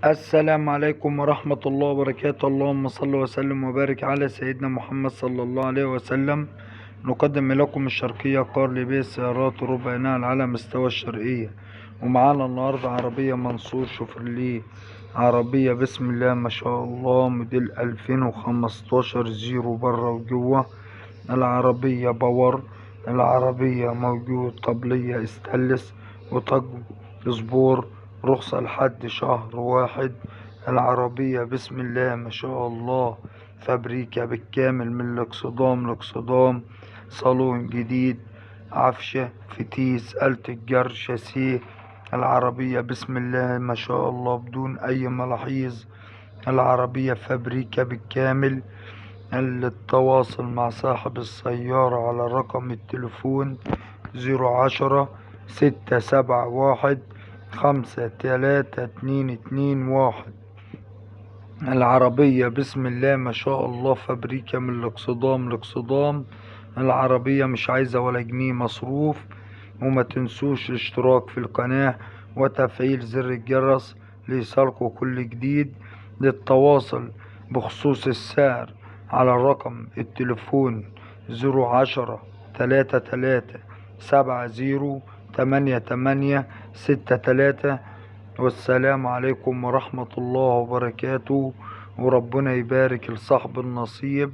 السلام عليكم ورحمة الله وبركاته. اللهم صل وسلم وبارك على سيدنا محمد صلى الله عليه وسلم. نقدم لكم الشرقية كار لبيع سيارات ربع نقل على مستوى الشرقية. ومعانا النهاردة عربية منصور شوفرليه، عربية بسم الله ما شاء الله موديل 2015، زيرو برا وجوه. العربية power، العربية موجود طبلية استانلس وطقم سبور، رخصة لحد شهر واحد. العربية بسم الله ما شاء الله فابريكا بالكامل من الاكسدام لاكسدام، صالون جديد، عفشة فتيس، آلة الجر، شاسيه. العربية بسم الله ما شاء الله بدون أي ملاحظ، العربية فابريكا بالكامل. للتواصل مع صاحب السيارة على رقم التليفون 010 671 53221. العربية بسم الله ما شاء الله فابريكا من الاكسدام لاكسدام، العربية مش عايزة ولا جنيه مصروف. وما تنسوش الاشتراك في القناة وتفعيل زر الجرس ليصلكوا كل جديد. للتواصل بخصوص السعر على رقم التليفون 010 33 70 88 63. والسلام عليكم ورحمة الله وبركاته، وربنا يبارك لصاحب النصيب.